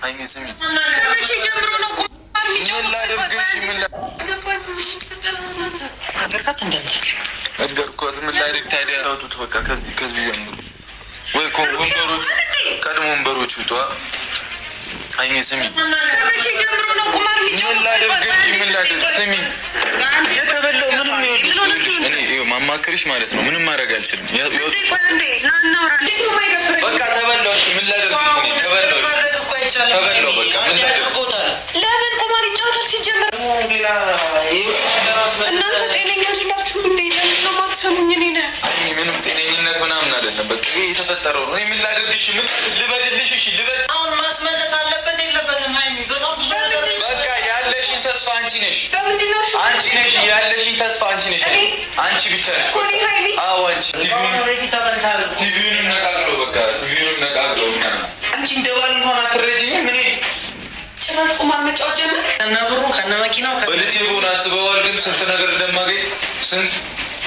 ሀይሚ ስሚ፣ ከመቼ ጀምሮ ነው ምን ላድርግ? ምን ነገርካት እንዳንተ ነገርኳት። ምን ላድርግ ታዲያ? ታውጡት በቃ ከዚህ ጀምሮ ወይ ወንበሮቹ ቀድሞ ወንበሮቹ ውጧ። ሀይሚ ስሚ፣ ከመቼ ጀምሮ ነው ቁማር ምን ላድርግ? ምን ላድርግ? ስሚ፣ የተበላው ምንም ይኸውልሽ፣ እኔ ይኸው ማማከርሽ ማለት ነው። ምንም ማድረግ አልችልም። በቃ ተበላው። እሺ ምን ላድርግ? ተበላው፣ ተበላው። በቃ ምን ላድርግ? ለምን ቁማር ይጫወታል ሲጀመር? እናንተ ጤነኛ አይደላችሁም እንዴ? ለምን ነው የማትሰሙኝ? እኔ ነህ ምንም ጤነኝነት ምናምን አይደለም። በቃ ይሄ የተፈጠረው ነው። እኔ ምን ላድርግሽ? ምን ልበድልሽ? እሺ ልበድ። አሁን ማስመለስ አለበት የለበትም? ሀይሚ በጣም ብዙ ነገር በቃ ያለሽን ተስፋ አንቺ ነሽ፣ በምንድን ነው አንቺ ነሽ። ያለሽን ተስፋ አንቺ ነሽ፣ አንቺ ብቻ ነሽ። አዎ አንቺ። ቲቪውንም ነቃቅሎ በቃ ቲቪውንም ነቃቅሎ ምናምን አንቺ እንደ ባል እንኳን አትረጂኝም። እኔ ጭራሽ ቁማር መጫወት ጀመርክ? ከነ ብሩ ከነ መኪናው በልቼ ብሆን አስበዋል። ግን ስንት ነገር እንደማገኝ ስንት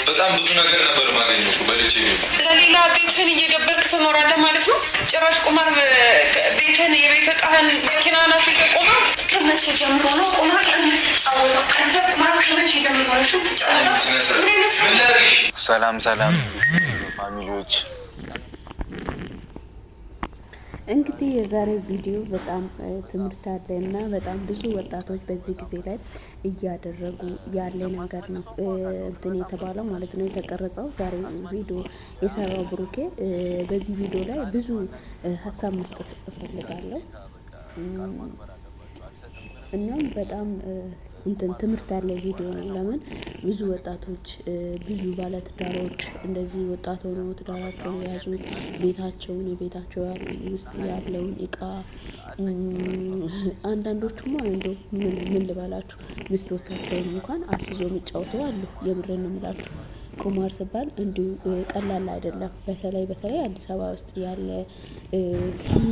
በጣም ብዙ ነገር ነበር ማገኘው እኮ በልቼ ቢሆን። ለሌላ ቤትህን እየገበርክ ትኖራለህ ማለት ነው። ጭራሽ ቁማር ቤትህን፣ የቤት ዕቃህን፣ መኪናህን አስይዘህ ቁማር። ከመቼ ጀምሮ ነው ቁማር የምትጫወተው? አንተ ቁማር ከመቼ ጀምሮ ነው የምትጫወተው? ምን አይነት ሰው ምን ላድርግሽ? ሰላም ሰላም family ዎች እንግዲህ የዛሬው ቪዲዮ በጣም ትምህርት አለ እና በጣም ብዙ ወጣቶች በዚህ ጊዜ ላይ እያደረጉ ያለ ነገር ነው እንትን የተባለው ማለት ነው የተቀረጸው ዛሬ ቪዲዮ የሰራው ብሩኬ። በዚህ ቪዲዮ ላይ ብዙ ሀሳብ መስጠት እፈልጋለሁ። እናም በጣም እንትን ትምህርት ያለ ቪዲዮ ነው። ለምን ብዙ ወጣቶች ብዙ ባለትዳሮች እንደዚህ ወጣት ሆነው ትዳራቸውን የያዙት ቤታቸውን የቤታቸው ውስጥ ያለውን እቃ አንዳንዶቹማ እንደው ምን ልበላችሁ ሚስቶቻቸውን እንኳን አስይዞ የሚጫወቱ አሉ። የምሬን ነው የምላችሁ። ቁማር ሲባል እንዲሁ ቀላል አይደለም። በተለይ በተለይ አዲስ አበባ ውስጥ ያለ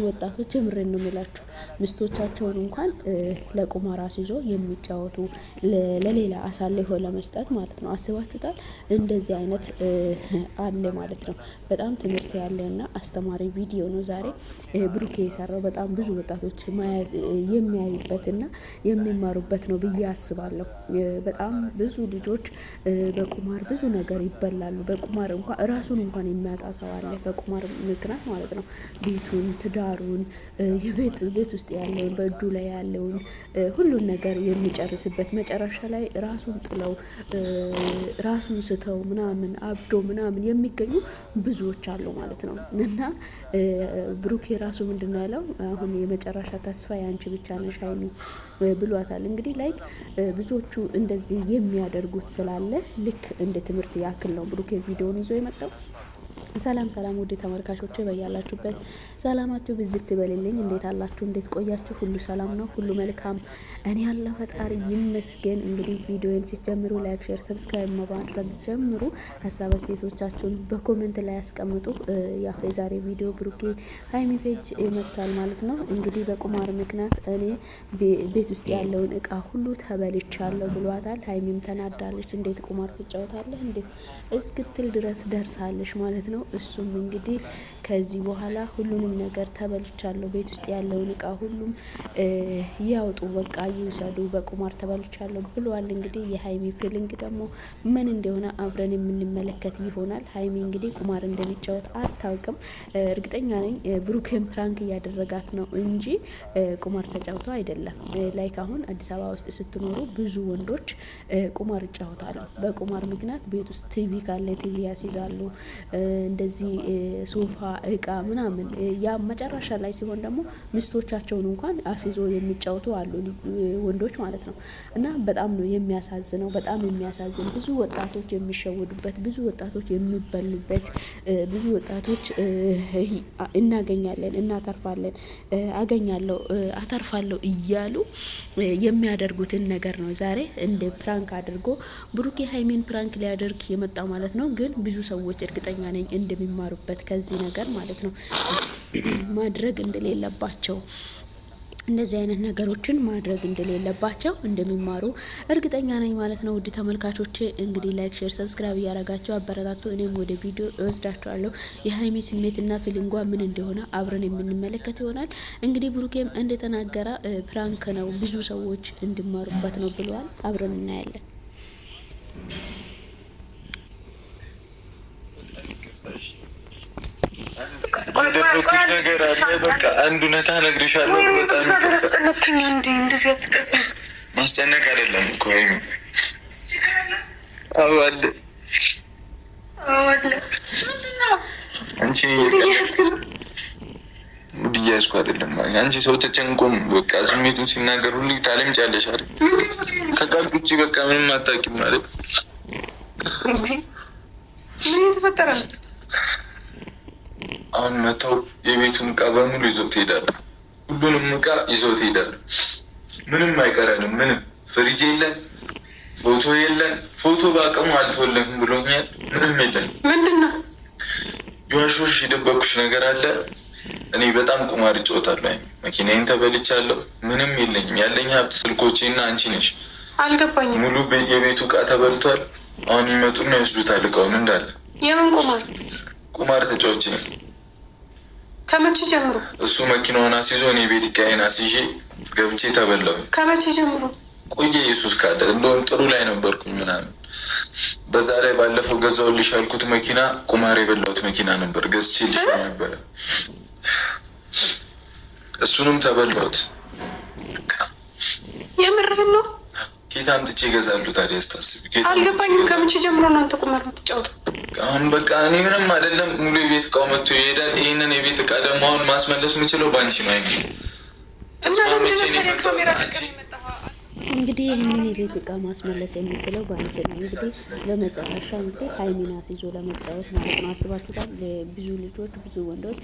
ወጣቶች የምሬን ነው የምላችሁ ሚስቶቻቸውን እንኳን ለቁማር አስይዞ የሚጫወቱ ለሌላ አሳልፎ ለመስጠት ማለት ነው። አስባችሁታል? እንደዚህ አይነት አለ ማለት ነው። በጣም ትምህርት ያለና አስተማሪ ቪዲዮ ነው ዛሬ ብሩኬ የሰራው። በጣም ብዙ ወጣቶች የሚያዩበትና የሚማሩበት ነው ብዬ አስባለሁ። በጣም ብዙ ልጆች በቁማር ብዙ ነገር ይበላሉ። በቁማር እንኳን ራሱን እንኳን የሚያጣ ሰው አለ። በቁማር ምክንያት ማለት ነው። ቤቱን፣ ትዳሩን፣ የቤት ቤት ውስጥ ያለውን በእጁ ላይ ያለውን ሁሉን ነገር የሚጨርስበት መጨረሻ ላይ ራሱን ጥለው ራሱን ስተው ምናምን አብዶ ምናምን የሚገኙ ብዙዎች አሉ ማለት ነው። እና ብሩኬ ራሱ ምንድን ነው ያለው? አሁን የመጨረሻ ተስፋ የአንቺ ብቻ ነሽ ሀይሚ ብሏታል። እንግዲህ like ብዙዎቹ እንደዚህ የሚያደርጉት ስላለ ልክ እንደ ትምህርት ያክል ነው ብሩኬ ቪዲዮን ይዞ የመጣው። ሰላም ሰላም፣ ውድ ተመልካቾቼ በያላችሁበት ሰላማችሁ ብዝት ይበልልኝ። እንዴት አላችሁ? እንዴት ቆያችሁ? ሁሉ ሰላም ነው፣ ሁሉ መልካም። እኔ ያለው ፈጣሪ ይመስገን። እንግዲህ ቪዲዮን ሲጀምሩ like፣ share፣ subscribe በማድረግ ጀምሩ። ሀሳብ አስተያየቶቻችሁን በ comment ላይ ያስቀምጡ። ያው የዛሬ ቪዲዮ ብሩኬ ሀይሚ page መጥቷል ማለት ነው። እንግዲህ በቁማር ምክንያት እኔ ቤት ውስጥ ያለውን እቃ ሁሉ ተበልቻለሁ ብሏታል። ሀይሚም ተናዳለች። እንዴት ቁማር ትጫወታለህ እንዴት እስክትል ድረስ ደርሳለች ማለት ነው። እሱም እንግዲህ ከዚህ በኋላ ሁሉንም ነገር ተበልቻለሁ፣ ቤት ውስጥ ያለውን እቃ ሁሉም ያውጡ፣ በቃ ይውሰዱ፣ በቁማር ተበልቻለሁ ብሏል። እንግዲህ የሀይሚ feeling ደግሞ ምን እንደሆነ አብረን የምንመለከት ይሆናል። ሀይሚ እንግዲህ ቁማር እንደሚጫወት አታውቅም። እርግጠኛ ነኝ ብሩኬን prank እያደረጋት ነው እንጂ ቁማር ተጫውቶ አይደለም። like አሁን አዲስ አበባ ውስጥ ስትኖሩ ብዙ ወንዶች ቁማር ይጫወታሉ። በቁማር ምክንያት ቤት ውስጥ ቲቪ ካለ ቲቪ ያስይዛሉ፣ እንደዚህ ሶፋ፣ እቃ ምናምን። ያ መጨረሻ ላይ ሲሆን ደግሞ ሚስቶቻቸውን እንኳን አስይዞ የሚጫወቱ አሉ ወንዶች ማለት ነው። እና በጣም ነው የሚያሳዝነው። በጣም የሚያሳዝን ብዙ ወጣቶች የሚሸወዱበት፣ ብዙ ወጣቶች የሚበሉበት፣ ብዙ ወጣቶች እናገኛለን፣ እናተርፋለን፣ አገኛለሁ፣ አተርፋለሁ እያሉ የሚያደርጉትን ነገር ነው ዛሬ እንደ prank አድርጎ ብሩኬ ሀይሚን prank ሊያደርግ የመጣው ማለት ነው። ግን ብዙ ሰዎች እርግጠኛ ነኝ እንደሚማሩበት ከዚህ ነገር ማለት ነው፣ ማድረግ እንደሌለባቸው እንደዚህ አይነት ነገሮችን ማድረግ እንደሌለባቸው እንደሚማሩ እርግጠኛ ነኝ ማለት ነው። ውድ ተመልካቾቼ እንግዲህ like፣ share፣ subscribe እያረጋችሁ አበረታቱ። እኔም ወደ ቪዲዮ እወስዳችኋለሁ። የሀይሚ ስሜትና feeling ዋ ምን እንደሆነ አብረን የምንመለከት ይሆናል። እንግዲህ ብሩኬም እንደተናገረ prank ነው፣ ብዙ ሰዎች እንዲማሩበት ነው ብለዋል። አብረን እናያለን። የደበኩት ነገር አለ። በቃ አንድ እውነታ እነግርሻለሁ። በጣም ማስጨነቅ አይደለም እኮ አዎ አለ። አንቺ mood እያያዝኩ አይደለም። አንቺ ሰው ተጨንቆም በቃ ስሜቱን ሲናገር ሁሉ ታለምጫለሽ አይደል? ከቃል ውጭ በቃ ምንም አታውቂም ማለት ምን የተፈጠረ ነው? አሁን መተው የቤቱን እቃ በሙሉ ይዘው ትሄዳሉ። ሁሉንም እቃ ይዘው ትሄዳሉ። ምንም አይቀረንም። ምንም ፍሪጅ የለን፣ ፎቶ የለን። ፎቶ በአቅሙ አልተወለህም ብሎኛል። ምንም የለን። ምንድን ነው የዋሾሽ የደበኩሽ ነገር አለ። እኔ በጣም ቁማር እጫወታለሁ። መኪናዬን ተበልቻለሁ። ምንም የለኝም። ያለኝ ሀብት ስልኮቼ እና አንቺ ነሽ። አልገባኝም። ሙሉ የቤቱ እቃ ተበልቷል። አሁን ይመጡና ይወስዱታል እቃውን እንዳለ። የምን ቁማር? ቁማር ተጫውቼ ከመቼ ጀምሮ? እሱ መኪናውን አስይዞ እኔ ቤት እቃዬን አስይዤ ገብቼ ተበላሁ። ከመቼ ጀምሮ? ቆየ ኢየሱስ ካለ እንደውም ጥሩ ላይ ነበርኩኝ ምናምን። በዛ ላይ ባለፈው ገዛሁልሽ ያልኩት መኪና ቁማር የበላሁት መኪና ነበር፣ ገዝቼልሽ ነበረ። እሱንም ተበላሁት። የምርህን ነው? ኬት አምጥቼ እገዛለሁ ታዲያ? ስታስቢ አልገባኝም። ከመቼ ጀምሮ ነው አንተ ቁማር የምትጫወተው? አሁን በቃ እኔ ምንም አይደለም። ሙሉ የቤት እቃው መጥቶ ይሄዳል። ይህንን የቤት እቃ ደግሞ አሁን ማስመለስ የምችለው በአንቺ ነው። ተስማምቼ ነው የመጣሁት። እንግዲህ ይህንን የቤት እቃ ማስመለስ የሚችለው በአንቺ ነው። እንግዲህ በመጨረሻ እንግዲህ ሀይሚን አስይዞ ለመጫወት ማለት ነው። አስባችሁታል? ብዙ ልጆች ብዙ ወንዶች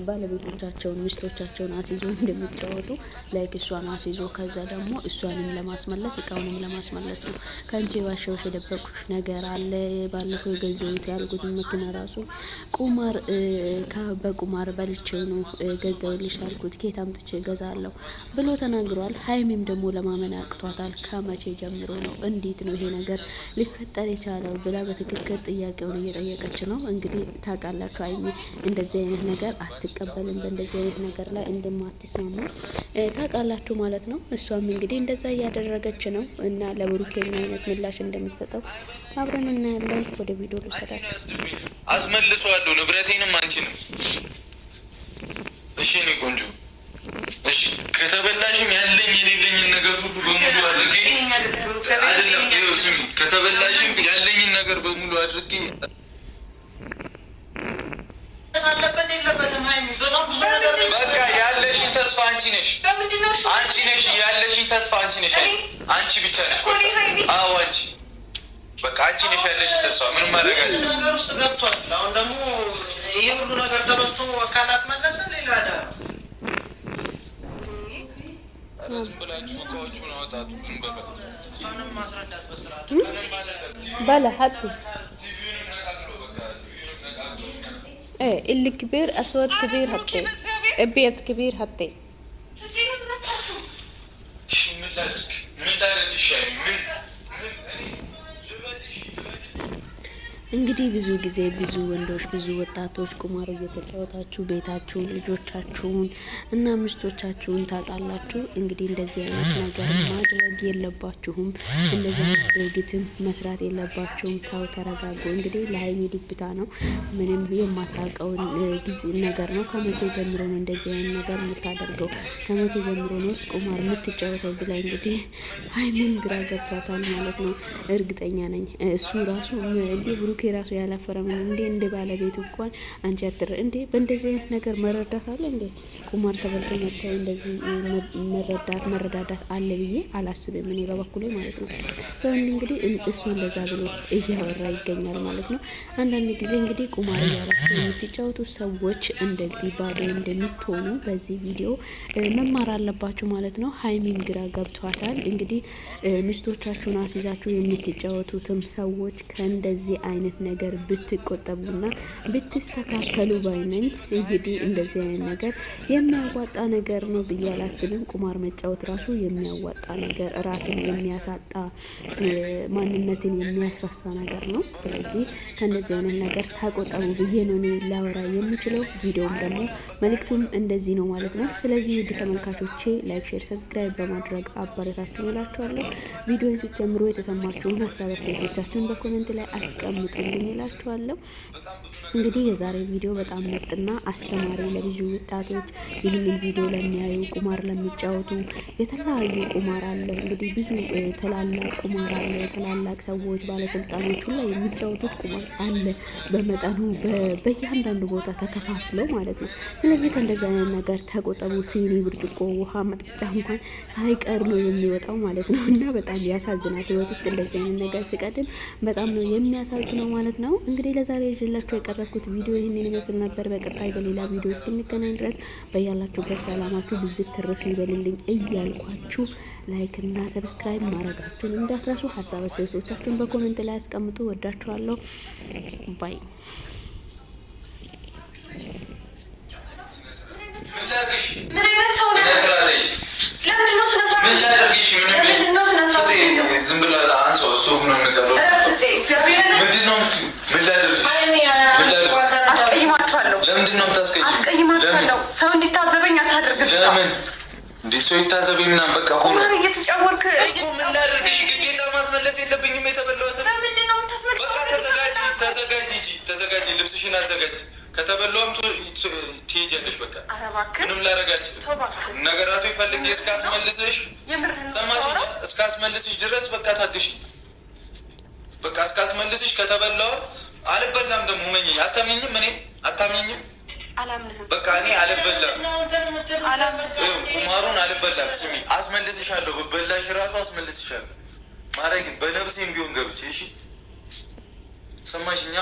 ባለቤቶቻቸውን ሚስቶቻቸውን አስይዞ እንደሚጫወቱ like እሷን አስይዞ ከዛ ደግሞ እሷንም ለማስመለስ እቃውንም ለማስመለስ ነው። ከአንቺ የዋሻዎች የደበቁሽ ነገር አለ። ባለፈው የገዛሁት ያልኩት መኪና ራሱ ቁማር በቁማር በልቼው ነው ገዛሁልሽ ያልኩት፣ ከየት አምጥቼ እገዛለሁ ብሎ ተናግሯል። ሀይሚም ደግሞ ለማመን አቅቷታል። ከመቼ ጀምሮ ነው እንዴት ነው ይሄ ነገር ሊፈጠር የቻለው ብላ በትክክል ጥያቄውን እየጠየቀች ነው። እንግዲህ ታውቃላችሁ ሀይሚ እንደዚህ አይነት ነገር አትቀበልም፣ በእንደዚህ አይነት ነገር ላይ እንደማትስማማ ታውቃላችሁ ማለት ነው። እሷም እንግዲህ እንደዛ እያደረገች ነው እና ለብሩኬ ምን አይነት ምላሽ እንደምትሰጠው አብረን እናያለን። ወደ ቪዲዮ ልውሰዳችሁ። አስመልሰዋለሁ ንብረቴንም አንቺንም። እሺ እኔ ቆንጆ እሺ ከተበላሽም ያለኝ የሌለኝን ነገር ሁሉ በሙሉ አድርጌ አይደለም፣ ይኸው ስሚ፣ ከተበላሽም ያለኝን ነገር በሙሉ አድርጌ አለበት የለበትም። ሀይሚ በጣም ብዙ ነገር በቃ ያለሽኝ ተስፋ አንቺ ነሽ፣ አንቺ ነሽ። ያለሽኝ ተስፋ አንቺ ነሽ፣ አንቺ ብቻ ነሽ። አዎ አንቺ በቃ አንቺ ነሽ ያለሽኝ ተስፋ። ምንም ማድረግ አልችልም። ነገር ውስጥ ገብቷል። አሁን ደግሞ ይሄ ሁሉ ነገር ተበልቶ ካላስመለሰ ሌላ ዕዳ ነው። ዝም ብላችሁ እቃዎቹን አወጣጡ። ዝም በሏት። እሷንም ማስረዳት በስርዓት ባላ ሀብቴ ቲቪውንም ነቃቅሎ በቃ ቲቪውንም ነቃቅሎ اللي كبير اسود كبير هتي ابيض كبير هتي እሺ ምን ላድርግ? ምን ላድርግ? እሺ ሀይሚ ምን ምን እኔ ልበልሽ ልበልሽ እንግዲህ ብዙ ጊዜ ብዙ ወንዶች ብዙ ወጣቶች ቁማር እየተጫወታችሁ ቤታችሁን፣ ልጆቻችሁን እና ሚስቶቻችሁን ታጣላችሁ። እንግዲህ እንደዚህ አይነት ነገር ማድረግ የለባችሁም። እንደዚህ አይነት ድርጊትም መስራት የለባችሁም። ታው ተረጋጉ። እንግዲህ ለሀይሚ ዱብታ ነው፣ ምንም የማታውቀውን ጊዜ ነገር ነው። ከመቼ ጀምሮ ነው እንደዚህ አይነት ነገር የምታደርገው? ከመቼ ጀምሮ ነው ቁማር የምትጫወተው? ብላ እንግዲህ ሀይሚም ግራ ገብቷታል ማለት ነው። እርግጠኛ ነኝ እሱ ራሱ እንዴ ብሩኬ ራሱ ያላፈረም እንዴ እንደ ባለቤቱ እንኳን አንቺ አትረ እንዴ በእንደዚህ አይነት ነገር መረዳት አለ እንዴ? ቁማር ተበልቶ መጥተው እንደዚህ መረዳት መረዳዳት አለ ብዬ አላስብም እኔ በበኩሌ ማለት ነው። ሰው እንግዲህ እሱ እንደዛ ብሎ እያወራ ይገኛል ማለት ነው። አንዳንድ ጊዜ እንግዲህ ቁማር እያላችሁ የምትጫወቱ ሰዎች እንደዚህ ባዶ እንደምትሆኑ በዚህ ቪዲዮ መማር አለባችሁ ማለት ነው። ሀይሚም ግራ ገብቷታል። እንግዲህ ሚስቶቻችሁን አስይዛችሁ የምትጫወቱትም ሰዎች ከእንደዚህ አይነት አይነት ነገር ብትቆጠቡና ብትስተካከሉ ባይ ነኝ። እንግዲህ እንደዚህ አይነት ነገር የሚያዋጣ ነገር ነው ብዬ አላስብም። ቁማር መጫወት ራሱ የሚያዋጣ ነገር ራስን የሚያሳጣ ማንነትን የሚያስረሳ ነገር ነው። ስለዚህ ከእንደዚህ አይነት ነገር ተቆጠቡ ብዬ ነው እኔ ላወራ የምችለው። ቪዲዮም ደግሞ መልእክቱም እንደዚህ ነው ማለት ነው። ስለዚህ ውድ ተመልካቾቼ like፣ share፣ subscribe በማድረግ አበረታቱን እላችኋለሁ። ቪዲዮን ስትጀምሩ የተሰማችሁን ሀሳብ አስተያየቶቻችሁን በ comment ላይ አስቀምጡልኝ እላችኋለሁ። እንግዲህ የዛሬ ቪዲዮ በጣም ምርጥና አስተማሪ ለብዙ ወጣቶች ይህንን ቪዲዮ ለሚያዩ ቁማር ለሚጫወቱ የተለያዩ ቁማር አለ እንግዲህ ብዙ ትላላቅ ቁማር አለ። ትላላቅ ሰዎች ባለስልጣኖች ሁላ የሚጫወቱት ቁማር አለ በመጠኑ በእያንዳንዱ ቦታ ተከፋፍለው ማለት ነው። ስለዚህ ከእንደዚህ አይነት ነገር ተቆጠቡ። ሲኒ፣ ብርጭቆ፣ ውሃ መጠጫ እንኳን ሳይቀር ነው የሚወጣው ማለት ነው። እና በጣም ያሳዝናል። ህይወት ውስጥ እንደዚህ አይነት ነገር ሲቀድም በጣም ነው የሚያሳዝነው ማለት ነው። እንግዲህ ለዛሬ ይዤላችሁ የቀረብኩት ቪዲዮ ይህንን ይመስል ነበር። በቀጣይ በሌላ ቪዲዮ እስክንገናኝ ድረስ በያላችሁበት ሰላማችሁ ብዝት ትርፍ ይበልልኝ እያልኳችሁ like እና subscribe ማድረጋችሁን እንዳትረሱ። ሀሳብ አስተያየቶቻችሁን በ comment ላይ አስቀምጡ። ወዳችኋለሁ። bye ምን አይነት ሰው ነው? ለምንድን ነው ስነ ስርዓት? ለምንድን ነው ስነ ስርዓት? ዝም ብላ አንሳው። ስቶቭ ነው የሚቀረው። ምንድን ነው የምትይው? ምን ላድርግሽ? አስቀይማችኋለሁ። ለምንድን ነው የምታስቀይሚው? አስቀይማችኋለሁ። ሰው እንዲታዘበኝ አታድርግ። ለምን እንዴ ሰው ይታዘበኝ ምናምን በቃ ሆኖ ቁማር እየተጫወትክ እኮ ምን ላድርግሽ? ግዴታ ማስመለስ የለብኝም የተበላሁትን። በምንድን ነው የምታስመልሰው? በቃ ተዘጋጂ፣ ተዘጋጂ እንጂ ተዘጋጂ፣ ልብስሽን አዘጋጂ። ከተበላሁም ትሄጃለሽ። በቃ ኧረ እባክህ ምንም ላደርግ አልችልም። ተው እባክህ። ነገራቱ ፈልጌ እስካስመልስሽ የምርህን ነው ሰማሽ? የምታወራው? እስካስመልስሽ ድረስ በቃ ታገሽ። በቃ እስካስመልስሽ ከተበላሁ አልበላም። ደግሞ መኝ አታምኝም? እኔ አታምኝም? አላምንህም። በቃ እኔ አልበላም። ቁማሩን አልበላም። ስሚ፣ አስመልስሻለሁ። ብበላሽ ራሱ አስመልስሻለሁ። ማድረግ በነብሴም ቢሆን ገብቼ እሺ፣ ሰማሽኛ?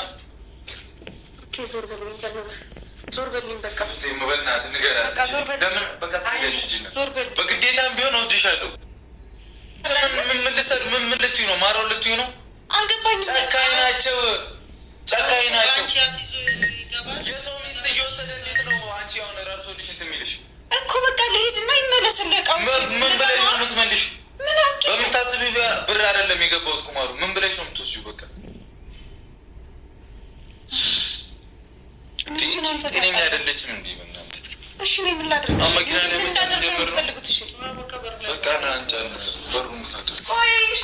okay፣ ዞር በልኝ፣ በእናትህ ዞር በልኝ። በቃ በእናትህ ንገራት። በቃ ዞር በል። ለምን በቃ ተዘጋጅ። ዞር በል። በግዴታም ቢሆን ወስድሻለሁ። ምን ልትዩ ነው? ማሮ ልትዩ ነው? አልገባኝም። ጨካኝ ናቸው፣ ጨካኝ ናቸው። አንቺ አስይዞ ይገባል። የሰው ሚስት እየወሰደ እንዴት ነው አንቺ አሁን ራርቶልሽ እንትን የሚልሽ? እኮ በቃ ልሄድና ይመለስልህ እቃው። ምን ብለሽ ነው የምትመልሽ? ምን አውቄ በምታስቢ ብር አይደለም የገባሁት ቁማሩ። ምን ብለሽ ነው የምትወስጂው? በቃ እሱን አንተ ጤነኛ ታውቃለህ። አይደለችም እንዴ? በእናትህ እሺ እኔ ምን ላድርግ? አሁን መኪና ላይ ምን መጫን እንዳደርግ ነው ጀምር ነው። የምትፈልጉት? እሺ በቃ ና እንጫን፣ በሩን ክፈቱ። ቆይ እሺ።